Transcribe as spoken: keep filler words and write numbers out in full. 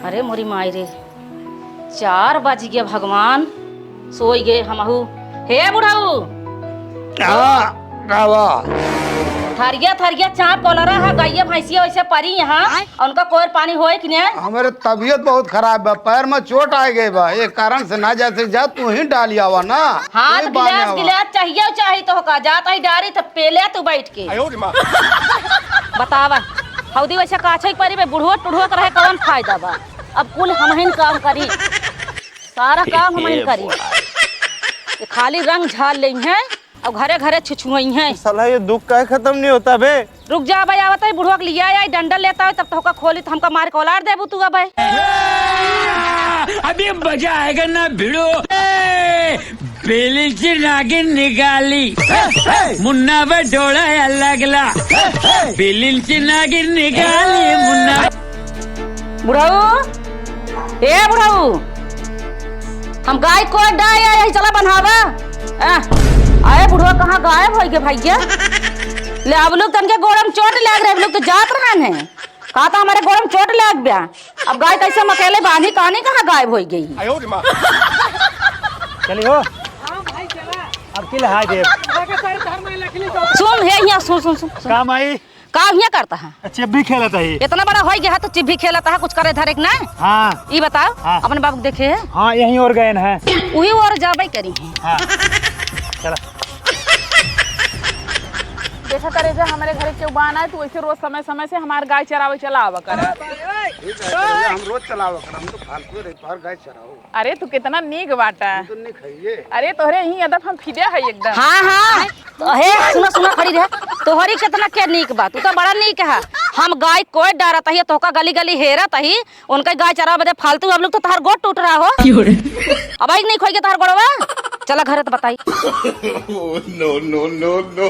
अरे मोरी माई रे, चार बज गया भगवान, सोई गए हमहू। हे बुढ़ऊ, हाँ, का बा? थरिया थरिया चाप कोलरा है, गइया भैंसिया वैसे परी यहाँ, आय। उनका कोयर पानी होए कि नहीं? हमरे तबीयत बहुत खराब बा, पैर में चोट आ गए बा, ये कारण से ना जैसे जा तू ही डाली आवा ना। हाँ, तू ही तो बाने गिलास आवा। गिलास चाहिए, चाहिए तो का जात ही डारी तो पेले तू बैठ के। आयो रे माँ। बतावा, हौदी वैसे काछे के परी बे, बुढ़वत टुढ़वत रहे कौन फायदा बा? अब कुल हमहिन काम करी, सारा काम हमहिन करी। ये खाली रंग झाल लेइहैं और घरे घरे छुछुआइहैं। साला ये दुख काहे खत्म नहीं होता बे? रुक जा बे, आवत है बुढ़वा के लिया आई, डंडल लेता है, तब तो होका खोली तो हमका मार के औलार देबू तू अबे। अभी मजा आएगा ना भिड़ो। बिलिंची नागिन निकाली, मुन्ना बटोड़ा लगला। बिलिंची नागिन निकाली, मुन्ना। बुढ़ऊ, ए बुढ़ऊ, हम गाय को डाय आए, यही चला बन्हावा। आ, अरे बुढ़वा कहाँ गायब होइ गए भैया? ले अब लोग तनके गोड़म चोट लाग रहे, अब लोग तो जात रहन है। कहा था हमरे गोड़म चोट लाग गया। अब गाय कैसे हम अकेले बांधी, कहानी कहाँ गायब होइ गई? आयो रे माँ। चली हो। अब की लहाय देब। सुन, हे हियाँ, सुन, सुन, सुन, सुन। का माई? का हियाँ करता है? चिब्भी खेलत है। इतना बड़ा होइ गया है तो चिब्भी खेलता है, कुछ करे धरे के ना? हाँ। ई बताओ, हाँ। अपने बाबू के देखे है? हाँ, यहीं और गए हैं। वही और जाबे करी है। हाँ। चला। देखा करे जा, हमरे घरे केहू बान आए, तू ऐसे रोज समय समय से हमार गाय चरावे चला आवा कर। ठीक है, हम रोज चलावा कर, हम तो फालतू रही, तोहर गाय चराओ। अरे, तू कितना नीक बाटा। हम तो नीक हइये। अरे, तोहरे यहीं अदब हम फिदा है एकदम। हाँ, हाँ। तो हे, सुना, सुना, खड़ी रहे। तोहरी कितना के नीक बा, तू तो बड़ा नीक है। हम गाय कोई डारत ही, तोहका गली गली हेरत ही, उनका गाय चरावे बदे फालतू, अब लोग तो तहार गोड़ टूट रहा हो। क्यों रे? अब आई नहीं खोई के तहार गोड़वा। चला घरे तो बताई। No, no, no, no।